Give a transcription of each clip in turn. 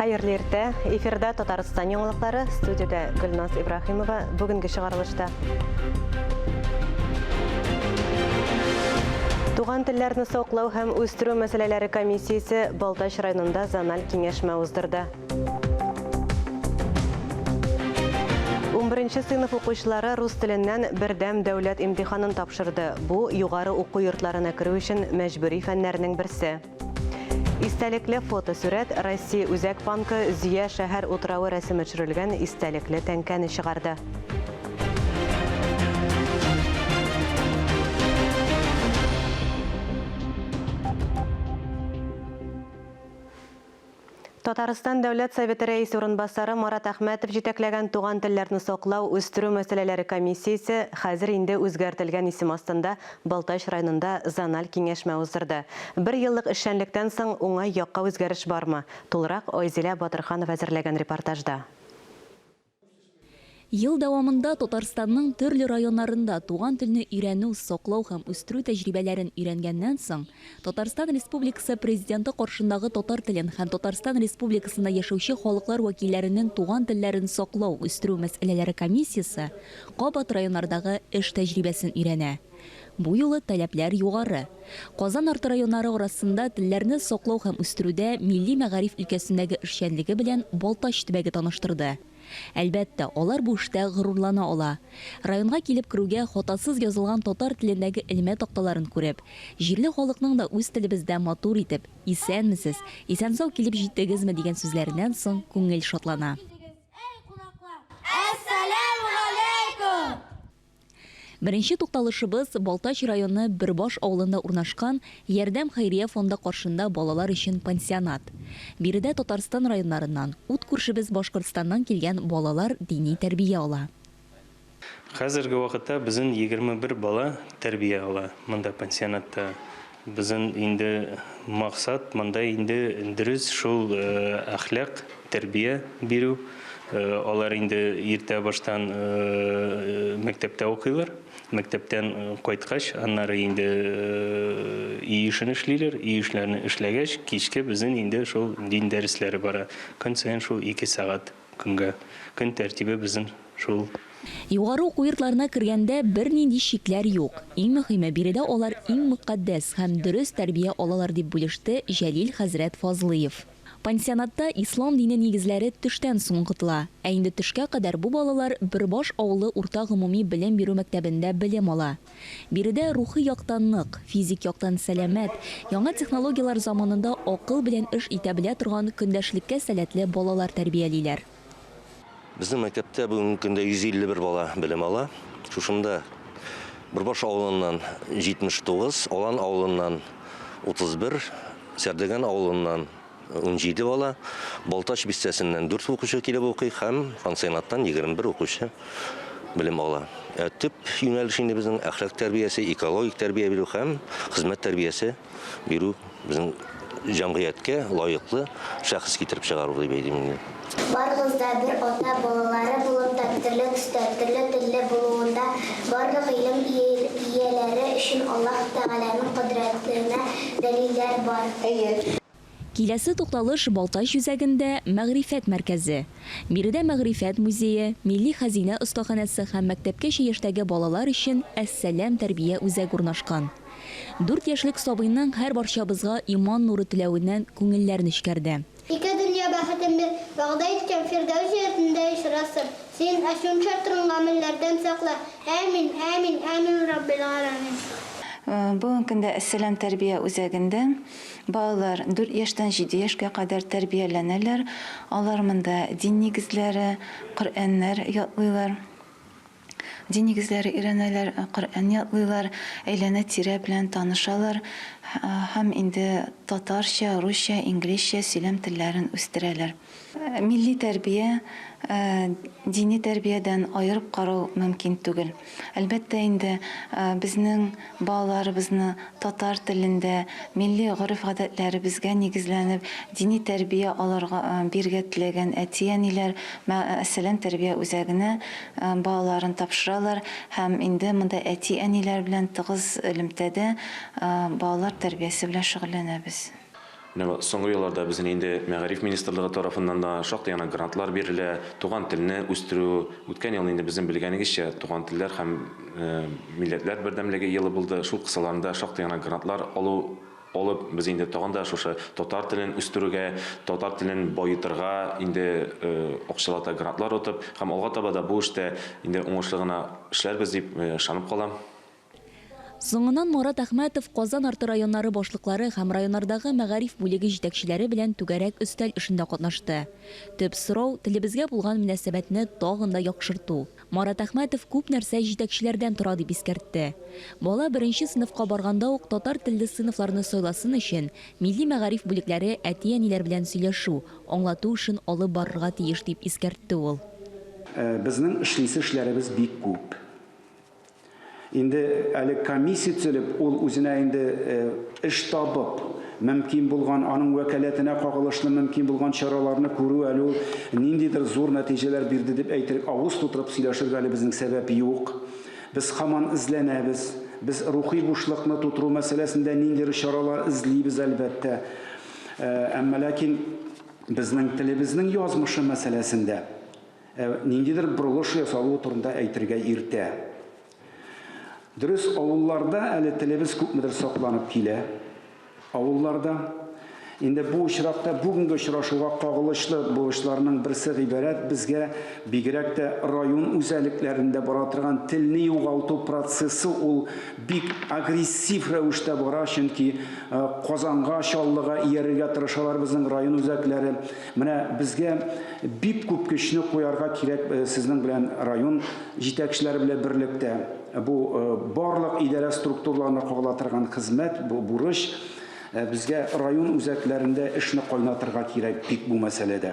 Хәерле иртә. Эфирда Татарстан яңалыклары, студиядә Гөлназ Ибраһимова. Бүгенге чыгарылышта. Туган телләрне саклау һәм үстерү мәсьәләләре комиссиясе Балтач районында зональ киңәшмә уздырды. 11 сыйныф укучылары рус теленнән бердәм дәүләт имтиханын тапшырды. Бу югары уку йортларына керү өчен мәҗбүри фәннәрнең берсе. Истәлекле фотосурәт Россия Үзәк банкы Зөя шәһәр утравы рәсеме төшерелгән истәлекле тәңкәне чыгарды. Татарстан Дәүләт Советы Рәисе урынбасары Марат Әхмәтов җитәкләгән Туган телләрне саклау, үстерү мәсьәләләре комиссиясе хәзер инде үзгәртелгән исем астында Балтач районында зональ киңәшмә уздырды. Бер еллык эшчәнлектән соң уңай якка үзгәреш бармы? Тулырак Айзилә Батырханова әзерләгән репортажда. Ел дәвамында Татарстанның төрле районнарында туган телне өйрәнү, саклау һәм үстерү тәҗрибәләрен өйрәнгәннән соң, Татарстан Республикасы Президенты каршындагы татар телен һәм Татарстан Республикасында яшәүче халыклар вәкилләренең туган телләрен саклау, үстерү мәсьәләләре комиссиясе кабат районнардагы эш тәҗрибәсен өйрәнә. Бу юлы таләпләр югары. Казан арты районнары арасында телләрне саклау һәм үстерүдә милли мәгариф өлкәсендәге эшчәнлеге белән Балтач төбәге таныштырды. Әлбәттә, алар бу эштә горурлана ала. Районга килеп керүгә хатасыз язылган татар телендәге элмә такталарын күреп, җирле халыкның да үз телебездә матур итеп, Исәнмесез, исән-сау килеп җиттегезме дигән сүзләреннән соң күңел шатлана. Әссәләмүгаләйкүм! Беренче тукталышыбыз, Балтач районы Бөрбаш авылында урнашкан Ярдәм хәйрия фонды каршында балалар өчен пансионат. Биредә Татарстан районнарыннан, ут күршебез Башкортстаннан килгән балалар дини тәрбия ала. Хәзерге вакытта безнең 21 бала тәрбия ала монда пансионатта. Безнең инде максат монда инде дөрес шул әхлак, тәрбия бирү. Алар инде иртә баштан мәктәптә укыйлар. Мәктәптән кайткач, аннары инде өй эшен эшлиләр. Өй эшләрен эшләгәч, кичке безнең инде шул дин дәресләре бара. Көн саен шул ике сәгать. Көнгә. Көн тәртибе безнең шул. Югары уку йортларына кергәндә бернинди чикләр юк. Иң мөһиме, биредә алар иң мөкатдәс һәм дөрес тәрбия алалар, дип бүлеште Җәлил хәзрәт Фазлыев. Пансионатта ислам дине нигезләре төштән соң укытыла. Ә инде төшкә кадәр бу балалар Бөрбаш авылы урта гомуми белем бирү мәктәбендә белем ала. Биредә рухи яктан нык, физик яктан сәламәт, яңа технологияләр заманында акыл белән эш итә белә торган көндәшлеккә сәләтле балалар тәрбиялиләр. Безнең мәктәптә бүгенге көндә 151 бала белем ала. Шушында Бөрбаш авылыннан 79, Алан авылыннан 31, Сәрдегән авылыннан 17 бала, Балтач бистәсеннән 4 укучы килеп укый һәм пансионаттан 21 укучы белем ала. Ә төп юнәлеш инде безнең әхлак тәрбиясе, экологик тәрбия бирү һәм хезмәт тәрбиясе бирү безнең җәмгыятькә лаеклы шәхес китереп чыгару дип әйтим инде. Барыгыз да бер ата балалары булып та төрле төстә, төрле телле булуында барлык гыйлем ияләре өчен Аллаһ Тәгаләнең кодрәтенә дәлилләр бар. Әйе. Киләсе тукталыш Балтач үзәгендә Мәгърифәт мәркәзе. Биредә Мәгърифәт музее, Милли хәзинә остаханәсе һәм мәктәпкәчә яшьтәге балалар өчен Әссәлам тәрбия үзәге урнашкан. Дүрт яшьлек сабыйның һәрбарчабызга иман нуры теләвеннән күңелләр нечкәрде. Ике дөнья бәхетен бир, вәгъдә иткән Фирдәүс җәннәтендә очрасып, Син, ачуың чарттырган гамәлләрдән сакла. Әмин, әмин, әмин, Раббил галәмин. Бүгенге көндә Әссәлам тәрбия үзәгендә балалар дүрт яшьтән җиде яшькә кадәр тәрбияләнәләр. Алар монда дин нигезләре, Коръәннәр ятлыйлар. Дин нигезләре өйрәнәләр, Коръән ятлыйлар, әйләнә-тирә белән танышалар һәм инде татарча, русча, инглизчә сөйләм телләрен үстерәләр. Милли тәрбия дини тәрбиядән аерып карау мөмкин түгел. Әлбәттә инде, безнең балаларыбызны татар телендә, милли гореф-гадәтләребезгә нигезләнеп, дини тәрбия алырга бирергә теләгән әти-әниләр Әссәлам тәрбия үзәгенә балаларын тапшыралар һәм инде монда әти-әниләр белән тыгыз элемтәдә балалар тәрбиясе белән шөгыльләнәбез. Менә соңгы елларда безнең инде мәгариф министрлыгы тарафыннан да шактый гына грантлар бирелә, туган телне үстерү. Үткән елны инде безнең белгәнегезчә, туган телләр һәм милләтләр бердәмлеге елы булды. Шул кысаларында шактый гына грантлар алу алып, без инде тагын да шушы татар телен үстерүгә, татар телен баетырга инде акчалата грантлар отып һәм алга таба да бу эштә инде уңышлы гына эшләрбез дип ышанып калам. Соңыннан Марат Әхмәтов Казан арты районнары башлыклары һәм районнардагы мәгариф бүлеге җитәкчеләре белән түгәрәк өстәл эшендә катнашты. Төп сорау, телебезгә булган мөнәсәбәтне тагын да яхшырту. Марат Әхмәтов күп нәрсә җитәкчеләрдән тора дип искәртте. Бала беренче сыйныфка барганда ук татар телле сыйныфларны сайласын өчен, милли мәгариф бүлекләре әти-әниләр белән сөйләшү, аңлату эшен алып барырга тиеш дип искәртте ул. Безнең эшлисе эшләребез бик күп. Инде әле комиссия төзелеп, ул үзенә инде эш табып, мөмкин булган, аның вәкаләтенә кагылышлы мөмкин булган чараларны күрү әле ул ниндидер зур нәтиҗәләр бирде дип әйтер, авыз тутырып сөйләшергә әле безнең сәбәп юк. Без һаман эзләнәбез. Без рухи бушлыкны тутыру мәсьәләсендә ниндидер чаралар эзлибез, әлбәттә. Әмма ләкин безнең телебезнең язмышы мәсьәләсендә Ә ниндидер борылыш ясалуы турында әйтергә иртә. Дөрес, авылларда әле телебез күпмедер сакланып килә. Авылларда. Инде бу очракта бүгенге очрашуга кагылышлы бурычларның берсе гыйбарәт, безгә бигрәк тә район үзәлекләрендә бара торган телне югалту процессы ул бик агрессив рәвештә бара, чөнки Казанга, Чаллыга иярергә тырышалар безнең район үзәкләре. Менә безгә бик күп көчне куярга кирәк сезнең белән район җитәкчеләре белән берлектә. Бу барлык идарә структураларына кагыла торган хезмәт, бу бурыч. Безгә район үзәкләрендә эшне кайнатырга кирәк бик бу мәсьәләдә.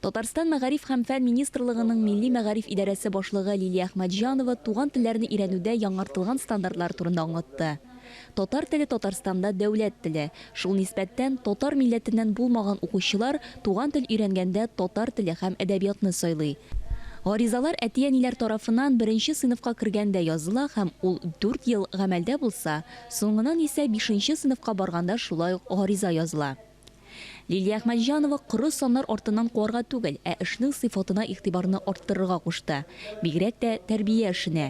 Татарстан Мәгариф һәм фән министрлыгының Милли мәгариф идарәсе башлыгы Лилия Әхмәтҗанова туган телләрне өйрәнүдә яңартылган стандартлар турында аңлатты. Татар теле Татарстанда дәүләт теле. Шул нисбәттән, татар милләтеннән булмаган укучылар туган тел өйрәнгәндә татар теле һәм әдәбиятны сайлый. Гаризалар әти-әниләр тарафыннан беренче сыйныфка кергәндә языла һәм ул дүрт ел гамәлдә булса, соңыннан исә бишенче сыйныфка барганда шулай ук гариза языла. Лилия Әхмәтҗанова коры саннар артыннан куарга түгел, ә эшнең сыйфатына игътибарны арттырырга кушты. Бигрәк тә тәрбия эшенә.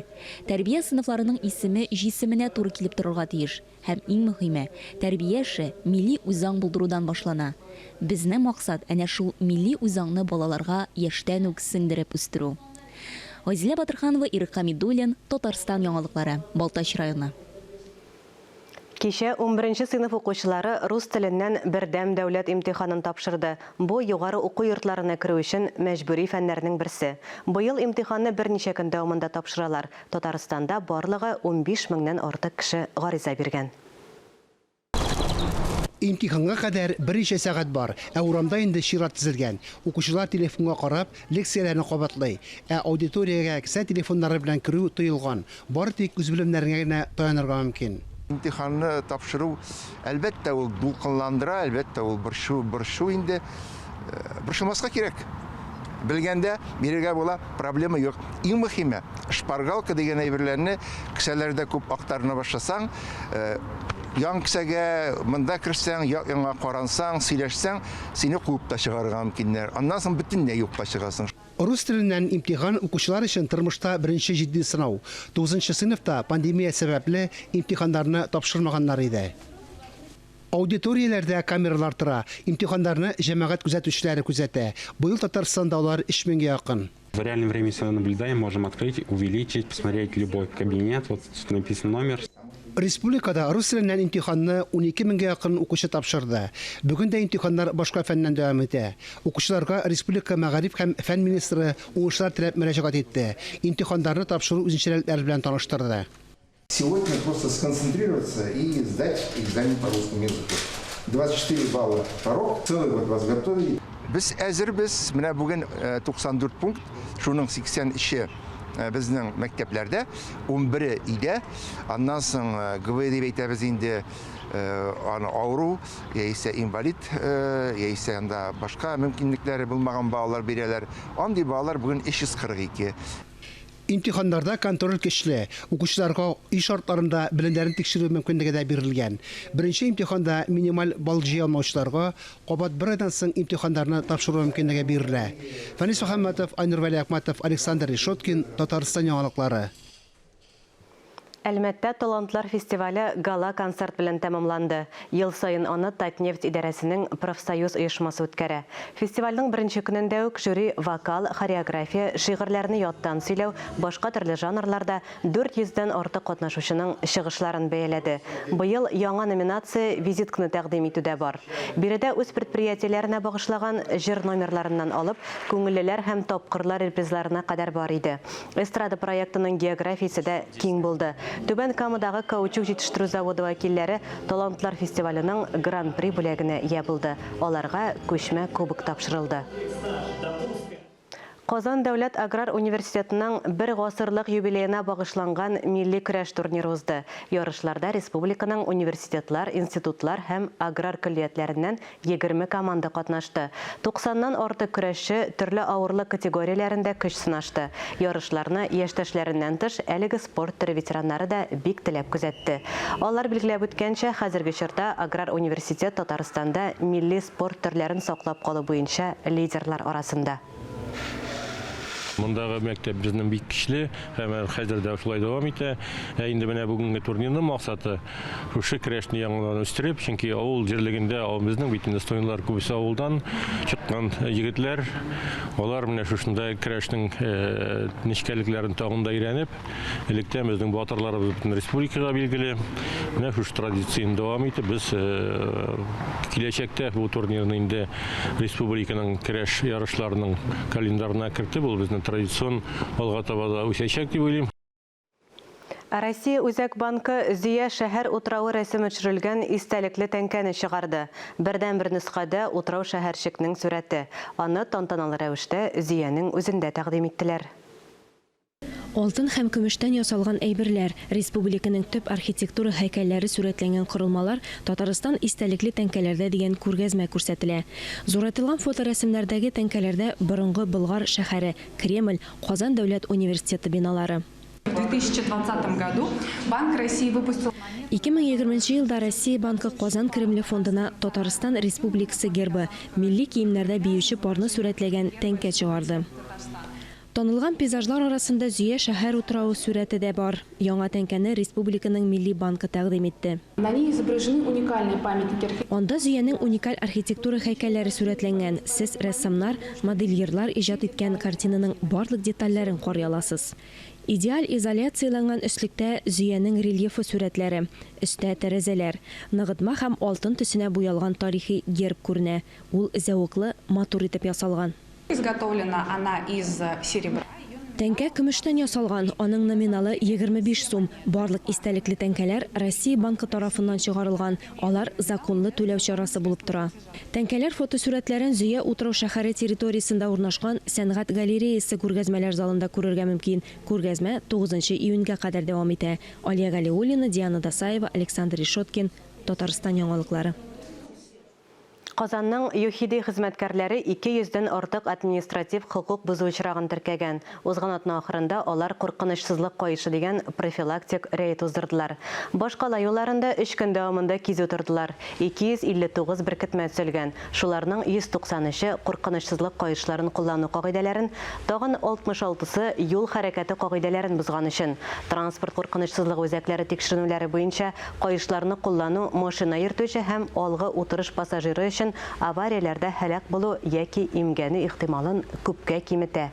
Тәрбия сыйныфларының исеме җисеменә туры килеп торырга тиеш. Һәм иң мөһиме, тәрбия эше милли үзаң булдырудан башлана. Безнең максат, әнә шул милли үзаңны балаларга яшьтән үк сеңдереп үстерү. Айзилә Батырханова, Ирек Хәмидуллин, Татарстан яңалыклары, Балтач районы. Кичә унберенче сыйныф укучылары рус теленнән бердәм дәүләт имтиханын тапшырды. Бу, югары уку йортларына керү өчен мәҗбүри фәннәрнең берсе. Быел имтиханны берничә көн дәвамында тапшыралар. Татарстанда барлыгы 15 меңнән артык кеше гариза биргән. Имтиханга кадәр берничә сәгать бар, ә урамда инде чират тезелгән. Укучылар телефонга карап, лекцияләрне кабатлый. Ә аудиториягә кесә телефоннары белән керү тыелган. Бары тик үз белемнәреңә генә таянырга мөмкин. Имтиханны тапшыру, әлбәттә, ул дулкынландыра, әлбәттә, ул борчу, борчу инде. Борчылмаска кирәк. Белгәндә бирергә була, проблема юк. Иң мөһиме, шпаргалка дигән әйберләрне кесәләрдә күп актарына башласаң, ян кесәгә, монда керсәң, як-янга карансаң, сөйләшсәң, сине куып та чыгарырга мөмкиннәр. Аннан соң бөтенләй юкка чыгасың. Рус теленнән имтихан укучылар өчен тормышта беренче җитди сынау. Тугызынчы сыйныфта пандемия сәбәпле имтиханнарны тапшырмаганнар иде. Аудиторияләрдә камералар тора, имтиханнарны җәмәгать күзәтүчеләре күзәтә. Быел Татарстанда алар өч меңгә якын. В реальном времени всё наблюдаем, можем открыть, увеличить, посмотреть любой кабинет, вот тут написан номер. Республикада рус теленнән имтиханны 12 меңгә якын укучы тапшырды. Бүген дә имтиханнар башка фәннән дәвам итә. Укучыларга республика мәгариф һәм фән министры уңышлар теләп мөрәҗәгать итте, имтиханнарны тапшыру үзенчәлекләре белән таныштырды. Сегодня просто сконцентрироваться и сдать экзамен по русскому языку. 24 балла порог, целый год вас готовили. Без әзербез. Менә бүген 94 пункт, шуның 83-е безнең мәктәпләрдә, 11-е өйдә. Аннан соң ГВ дип әйтәбез инде, аны авыру яисә инвалид, яисә анда башка мөмкинлекләре булмаган балалар бирәләр. Андый балалар бүген 342. Имтиханнарда контроль көчле. Укучыларга өй шартларында белемнәрен тикшерү мөмкинлеге дә бирелгән. Беренче имтиханда минималь балл җыя алмаучыларга кабат бер айдан соң имтиханнарны тапшыру мөмкинлеге бирелә. Фәнис Мөхәммәтов, Айнур Вәлиәхмәтов, Александр Решеткин, Татарстан яңалыклары. Әлмәттә Талантлар фестивале гала-концерт белән тәмамланды. Ел саен аны Татнефть идарәсенең профсоюз оешмасы үткәрә. Фестивальнең беренче көнендә үк жюри вокал, хореография, шигырьләрне яттан сөйләү, башка төрле жанрларда 400 дән артык катнашучының чыгышларын бәяләде. Быел яңа номинация Визитканы тәкъдим итү дә бар. Биредә үз предприятиеләренә багышлаган җыр номерларыннан алып, Күңеллеләр һәм тапкырлар репризларына кадәр бар иде. Эстрада проектының географиясе дә киң булды. Түбән Камадагы каучук җитештерү заводы вәкилләре Талантлар фестиваленең Гран-при бүләгенә ия булды, аларга күчмә кубок тапшырылды. Казан дәүләт аграр университетының бер гасырлык юбилеена багышланган милли көрәш турниры узды. Ярышларда республиканың университетлар, институтлар һәм аграр көллиятләреннән 20 команда катнашты. Туксаннан артык көрәшче төрле авырлык категорияләрендә көч сынашты. Ярышларны яшьтәшләреннән тыш, әлеге спорт төре ветераннары да бик теләп күзәтте. Алар билгеләп үткәнчә, хәзерге чорда аграр университет Татарстанда милли спорт төрләрен саклап калу буенча лидерлар арасында. Мондагы мәктәп безнең бик көчле һәм хәзер дә шулай дәвам итә. Ә инде менә бүгенге турнирның максаты шушы көрәшне яңадан үстереп, чөнки авыл җирлегендә безнең бит инде студентлар күбесе авылдан чыккан егетләр. Алар менә шушында көрәшнең нечкәлекләрен тагын да өйрәнеп, Электән безнең батырларыбыз бөтен республикага билгеле. Менә шушы традицияне дәвам итеп, без киләчәктә бу турнирны инде республиканың көрәш ярышларының календарына кертеп, ул безнең традицион алга таба да үсәчәк дип уйлыйм. Россия Үзәк банкы Зөя шәһәр утравы рәсеме төшерелгән истәлекле тәңкәне чыгарды. Бердәнбер нөсхәдә утрау-шәһәрчекнең сурәте. Аны тантаналы рәвештә Зөянең үзендә тәкъдим иттеләр. Алтын һәм көмештән ясалган әйберләр, республиканың төп архитектура һәйкәлләре сурәтләнгән корылмалар Татарстан истәлекле тәңкәләрдә дигән күргәзмә күрсәтелә. Зурайтылган фоторәсемнәрдәге тәңкәләрдә борынгы Болгар шәһәре, Кремль, Казан дәүләт университеты биналары. В 2020 году Банк России выпустил. 2020 нче елда Россия Банкы Казан Кремле фондына Татарстан Республикасы гербы, милли киемнәрдә биюче парны сурәтләгән тәңкә чыгарды. Танылган пейзажлар арасында Зөя шәһәр-утравы сурәте дә бар. Яңа тәңкәне республиканың Милли банкы тәкъдим итте. На ней изображены уникальные памятники архитектуры. Анда Зөянең уникаль архитектура һәйкәлләре сурәтләнгән. Сез рәссамнар, модельерлар иҗат иткән картинаның барлык детальләрен карый аласыз. Идеаль изоляцияләнгән өслектә Зөянең рельефы сурәтләре, өстә, тәрәзәләр. Ныгытма һәм алтын төсенә буялган тарихи герб күренә. Ул зәвыклы, матур итеп ясалган. Изготовлена она из серебра. Тәңкә көмештән ясалган, аның номиналы 25 сум. Барлык истәлекле тәңкәләр Россия Банкы тарафыннан чыгарылган, алар законлы түләү чарасы булып тора. Тәңкәләр фотосурәтләрен Зөя утрау-шәһәре территориясендә урнашкан сәнгать галереясы күргәзмәләр залында күрергә мөмкин. Күргәзмә тугызынчы июньгә кадәр дәвам итә. Алия Галиуллина, Диана Дасаева, Александр Решеткин, Татарстан яңалыклары. Казанның ЮХИДИ хезмәткәрләре 200 дән артык административ хокук бозу очрагын теркәгән. Узган атна ахырында алар Куркынычсызлык каешы дигән профилактик рейд уздырдылар. Башкала юлларында өч көн дәвамында кизү тордылар. 259 беркетмә төзелгән, шуларның 193-е куркынычсызлык каешларын куллану кагыйдәләрен, тагын 66-сы юл хәрәкәте кагыйдәләрен бозган өчен. Транспорт куркынычсызлыгы үзәкләре тикшеренүләре буенча, Каешларны куллану машина йөртүче һәм алгы утырыш пассажиры өчен аварияләрдә һәлак булу яки имгәнү ихтималын күпкә киметә.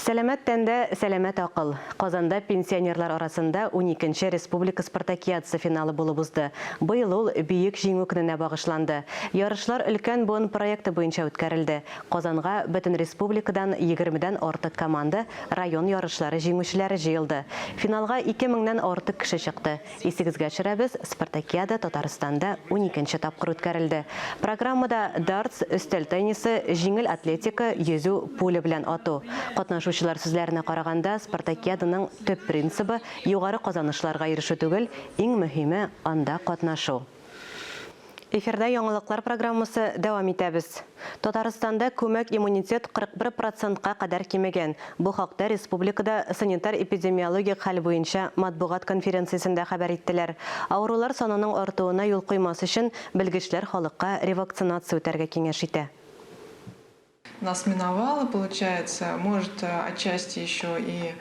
Сәламәт тәндә, сәламәт акыл. Казанда пенсионерлар арасында уникенче республика спартакиадасы финалы булып узды. Быел ул Бөек Җиңү көненә багышланды. Ярышлар Өлкән буын проекты буенча үткәрелде. Казанга бөтен республикадан егермедән артык команда, район ярышлары җиңүчеләре җыелды. Финалга ике меңнән артык кеше чыкты. Исегезгә төшерәбез, Спартакиада Татарстанда уникенче тапкыр үткәрелде. Программада дартс, өстәл теннисы, җиңел атлетика, йөзү, пуля белән ату. Катнашучылар сүзләренә караганда, Спартакиаданың төп принцибы, югары казанышларга ирешү түгел, иң мөһиме, анда катнашу. Эфирда яңалыклар программасы дәвам итәбез. Татарстанда күмәк иммунитет 41 процентка кадәр кимегән. Бу хакта республикада санитар-эпидемиологик хәл буенча матбугат конференциясендә хәбәр иттеләр. Авырулар санының артуына юл куймас өчен, белгечләр халыкка ревакцинация үтәргә киңәш итә. Нас миновало, получается, может, отчасти еще и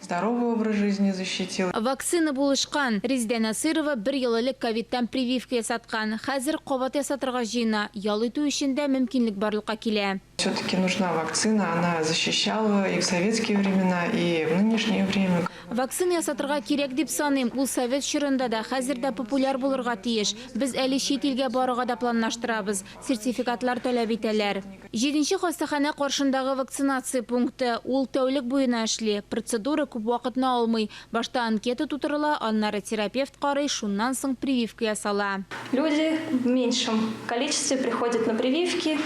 здоровый образ жизни защитил. Вакцина булышкан. Резидә Насыйрова бер ел элек ковидтан прививка ясаткан. Хәзер кабат ясатырга җыена. Ял итү өчен дә мөмкинлек барлыкка килә. Все-таки нужна вакцина, она защищала и в советские времена, и в нынешнее время. Вакцина ясатырга кирәк дип саныйм. Ул совет чорында да, хәзер дә популяр булырга тиеш. Без әле чит илгә барырга да планлаштырабыз. Сертификатлар таләп итәләр. Җиденче хастаханә каршындагы вакцинация пункты. Ул тәүлек буена эшли. Процедура күп вакытны алмый. Башта анкета тутырыла, аннары терапевт карый, шуннан соң прививка ясала. Люди в меньшем количестве приходят на прививки.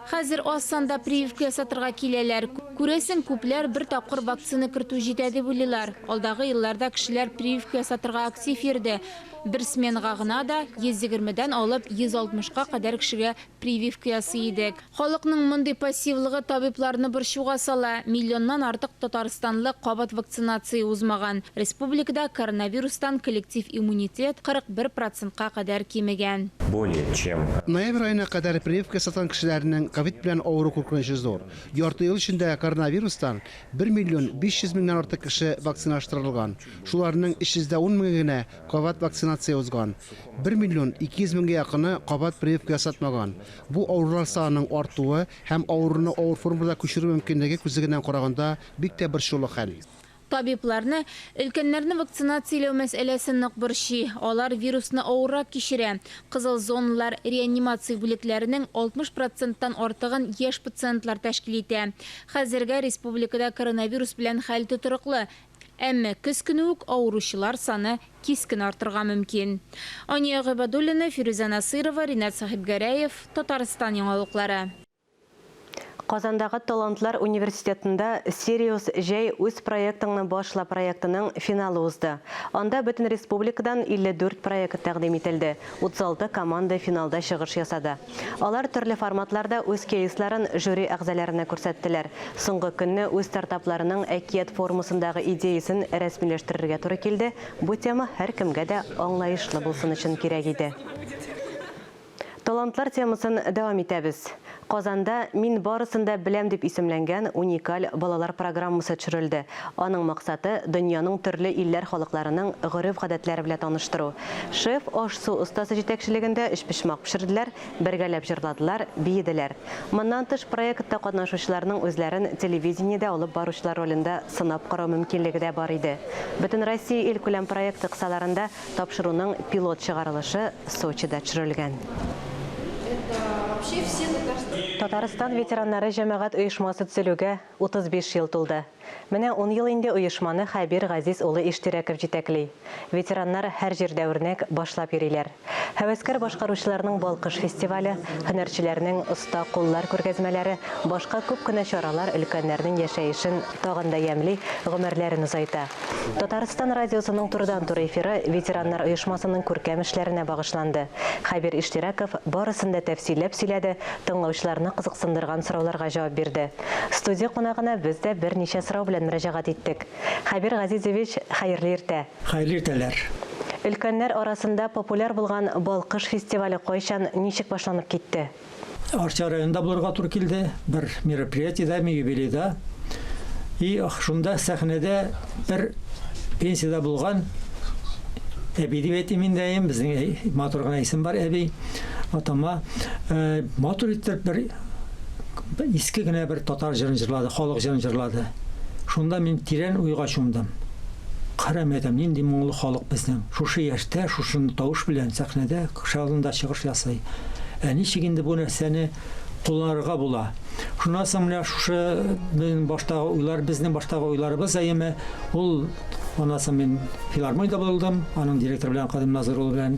Хәзер аз санда прививка ясатырга киләләр. Күрәсең, күпләр бер тапкыр вакцина кертү җитә дип уйлыйлар. Алдагы елларда кешеләр прививка ясатырга актив йөрде. Бер сменага гына да 120 дән алып 160 ка кадәр кешегә прививка ясый идек. Халыкның мондый пассивлыгы табибларны борчуга сала. Миллионнан артык татарстанлы кабат вакцинация узмаган. Республикада коронавирустан коллектив иммунитет 41 процентка кадәр кимегән. Более чем. Ноябрь аена кадәр прививка ясаткан кешеләрнең ковид белән авыру куркынычы зур. Ярты ел эчендә коронавирустан 1 миллион 500 меңнән артык кеше вакциналаштырылган. Шуларның 310 меңе генә кабат вакцинация узган. 1 миллион 200 меңгә якыны кабат прививка ясатмаган. Бу авырулар санының артуы һәм авыруны авыр формада күчерү мөмкинлеге күзлегеннән караганда бик тә борчулы хәл. Табибларны өлкәннәрне вакцинацияләү мәсьәләсе нык борчый. Алар вирусны авыррак кичерә. Кызыл зоналар реанимация бүлекләренең 60 проценттан артыгын яшь пациентлар тәшкил итә. Хәзергә республикада коронавирус белән хәл тотрыклы. Әмма көз көне үк авыручылар саны кискен артырга мөмкин. Ания Гыйбадуллина, Фирүзә Насыйрова, Ринат Сәхибгәрәев, Татарстан яңалыклары. Казандагы Талантлар университетында Сириус җәй үз проектыңны башла проектының финалы узды. Анда бөтен республикадан 54 проект тәкъдим ителде. 36 команда финалда чыгыш ясады. Алар төрле форматларда үз кейсларын жюри әгъзаларына күрсәттеләр. Соңгы көнне үз стартапларының әкият формасындагы идеясен рәсмиләштерергә туры килде. Бу тема һәркемгә дә аңлаешлы булсын өчен кирәк иде. Талантлар темасын дәвам итәбез. Казанда Мин барысын да беләм дип исемләнгән уникаль балалар программасы төшерелде. Аның максаты, дөньяның төрле илләр халыкларының гореф-гадәтләре белән таныштыру. Шеф, аш-су остасы җитәкчелегендә өчпочмак пешерделәр, бергәләп җырладылар, биеделәр. Моннан тыш, проектта катнашучыларның үзләрен телевидениедә алып баручылар ролендә сынап карау мөмкинлеге дә бар иде. Бөтенроссия илкүләм проекты кысаларында Тапшыруның пилот чыгарылышы Сочида төшерелгән. Татарстан ветераннары җәмәгать оешмасы төзелүгә 35 ел тулды. Менә ун ел инде оешманы Хәбир Газиз улы Иштирәков җитәкли. Ветераннар һәр җирдә үрнәк, башлап йөриләр. Һәвәскәр башкаручыларның Балкыш фестивале, һөнәрчеләрнең Оста куллар күргәзмәләре, башка күп кенә чаралар өлкәннәрнең яшәешен тагын да ямьли, гомерләрен озайта. Татарстан радиосының турыдан-туры эфиры ветераннар оешмасының күркәм эшләренә багышланды. Хәбир Иштирәков барысын да тәфсилләп сөйләде, тыңлаучыларны кызыксындырган сорауларга җавап бирде. Студия кунагына без дә берничә сорау белән мөрәҗәгать иттек. Хәбир Газизович, хәерле иртә! Хәерле иртәләр! Өлкәннәр арасында популяр булган Балкыш фестивале кайчан, ничек башланып китте? Арча районында булырга туры килде, бер мероприятиедә, юбилейда. И шунда сәхнәдә бер пенсиядә булган әби дип әйтим инде, әйем, безнең матур гына исем бар әби, атама. Э, матур итеп бер иске генә бер татар җырын җырлады, халык җырын җырлады. Шунда мин тирән уйга чумдым. Кара, мәйтәм, нинди моңлы халык безнең. Шушы яшьтә, шушы тавыш белән сәхнәдә кеше алдында чыгыш ясый. Ә ничек инде бу нәрсәне кулланырга була? Шуннан соң менә шушы безнең баштагы уйлар, безнең баштагы уйларыбыз әйеме, ул аннан соң мин филармониядә булдым, аның директоры белән Кадим Назыр улы белән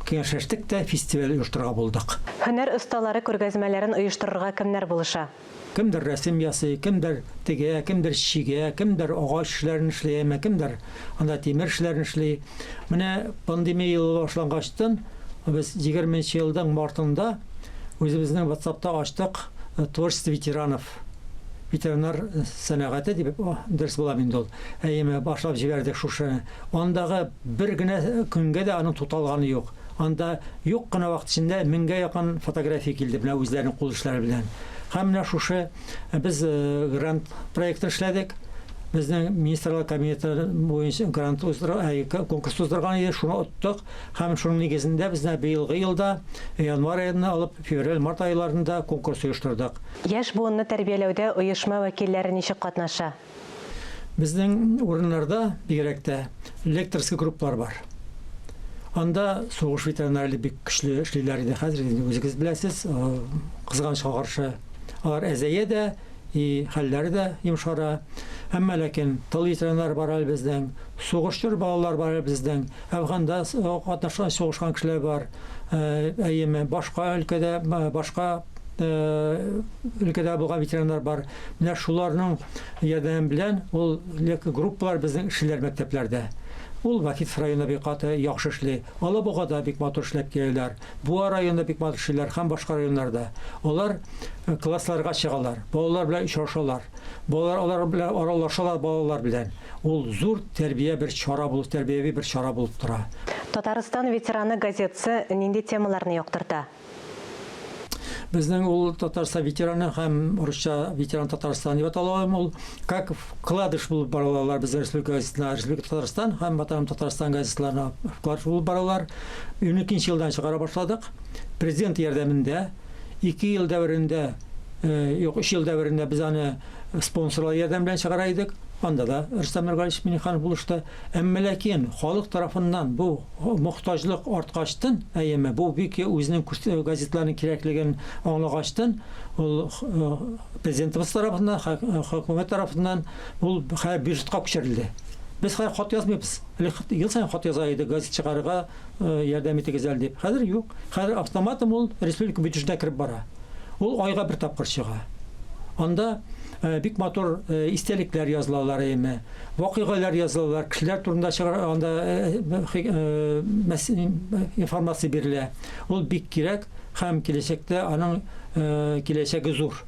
киңәшләштек тә фестиваль оештырырга булдык. Һөнәр осталары күргәзмәләрен оештырырга кемнәр булыша? Кемдер рәсем ясый, кемдер тегә, кемдер чигә, кемдер агач эшләрен эшли, әмма кемдер анда тимер эшләрен эшли. Менә пандемия елы башлангачтын Без 20 нче елның мартында үзебезнең WhatsApp-та ачтык Творчество ветеранов. Ветераннар сәнәгате дип дөрес була инде ул. Әйеме, башлап җибәрдек шушы. Андагы бер генә көнгә дә аның тукталганы юк. Анда юк кына вакыт эчендә меңгә якын фотография килде менә үзләренең кул эшләре белән. Һәм менә шушы без грант проектын эшләдек. Безнең Министрлар Кабинеты буенча грант уздыр, конкурс уздырган иде, шуны оттык. Һәм шуның нигезендә без менә быелгы елда январь аеннан алып февраль-март айларында конкурс оештырдык. Яшь буынны тәрбияләүдә оешма вәкилләре ничек катнаша? Безнең урыннарда, бигрәк тә, лекторский группалар бар. Анда сугыш ветераннары әле бик көчле эшлиләр иде. Хәзер инде үзегез беләсез, кызганычка каршы, алар әзәя дә, и хәлләре дә йомшара. Әмма ләкин тыл ветераннары бар әле безнең, сугыш чоры балалары бар әле безнең, Әфганда катнашкан, сугышкан кешеләр бар. Әйеме, башка өлкәдә, башка өлкәдә булган ветераннар бар. Менә шуларның ярдәме белән ул группалар безнең эшлиләр мәктәпләрдә. Ул Вахитов районында бик каты яхшы эшли. Алабугада бик матур эшләп киләләр. Буа районында бик матур эшлиләр һәм башка районнарда. Алар классларга чыгалар, балалар белән очрашалар. Балалар алар белән аралашалар балалар белән. Ул зур тәрбия бер чара булып, тәрбияви бер чара булып тора. Татарстан ветераны газетасы нинди темаларны яктырта? Безнең ул Татарстан ветераны һәм русча ветеран Татарстан дип атала ул. Как вкладыш булып баралар безнең республика газетасына, Республика Татарстан һәм Ватаным Татарстан газеталарына вкладыш булып баралар. 12 елдан чыгара башладык. Президент ярдәмендә 2 ел дәверендә, юк, 3 ел дәверендә без аны спонсорлар ярдәме белән чыгара идек. Анда да Рөстәм Нургалиевич Миңнеханов булышты. Әмма ләкин халык тарафыннан бу мохтаҗлык арткачтын, әйеме, бу бик үзенең газетларның кирәклеген аңлагачтын, ул президентыбыз тарафыннан, хөкүмәт тарафыннан ул хәзер бюджетка күчерелде. Без хәзер хат язмыйбыз. Элек ел саен хат яза идек, газет чыгарырга ярдәм итегез әле дип. Хәзер юк. Хәзер автоматом ул республика бюджетына кереп бара. Ул айга бер тапкыр чыга. Анда бик матур истәлекләр язылалар әйеме, вакыйгалар язылалар, кешеләр турында чыгар, анда информация бирелә. Ул бик кирәк һәм киләчәктә аның киләчәге зур.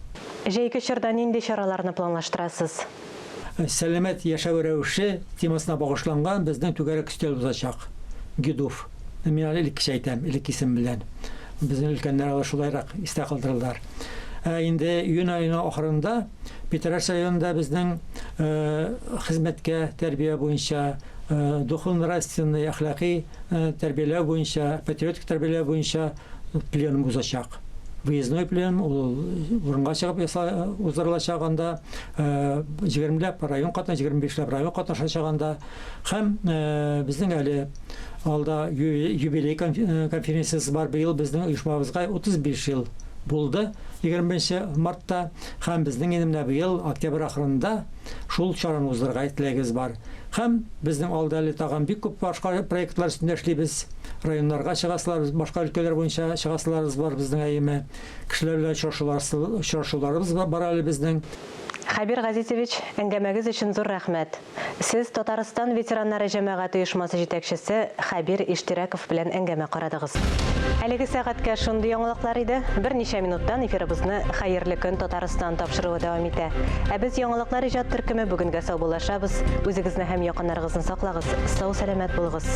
Җәйге чорда нинди чараларны планлаштырасыз? Сәламәт яшәү рәвеше темасына багышланган безнең түгәрәк өстәл узачак. ГИДУВ. Мин аны элеккечә әйтәм, элекке исем белән. Безнең өлкәннәр алар шулайрак истә калдырдылар. Ә инде июнь аеның ахырында Питрәч районында безнең хезмәткә тәрбия буенча, духовно-нравственный, әхлакый тәрбияләү буенча, патриотик тәрбияләү буенча пленум узачак. Выездной пленум, ул урынга чыгып уздырылачак анда. 20ләп район катнаша, 25ләп район катнашачак анда. Һәм безнең әле алда юбилей конференциясе бар. Быел безнең оешмабызга 35 ел булды, 21 мартта. Һәм безнең инде менә быел октябрь ахырында шул чараны уздырырга теләгебез бар. Һәм безнең алда әле тагын бик күп башка проектлар өстендә эшлибез. Районнарга чыгасылар, башка өлкәләр буенча чыгасыларыбыз бар безнең әйеме. Кешеләр белән очрашуларыбыз бар әле безнең. Хәбир Газизович, әңгәмәгез өчен зур рәхмәт. Сез Татарстан ветераннары җәмәгать оешмасы җитәкчесе Хәбир Иштирәков белән әңгәмә карадыгыз. Әлеге сәгатькә шундый яңалыклар иде. Берничә минуттан эфирыбызны Хәерле көн, Татарстан тапшыруы дәвам итә. Ә без Яңалыклар иҗат төркеме бүгенгә саубуллашабыз. Үзегезне һәм якыннарыгызны саклагыз, сау-сәламәт булыгыз.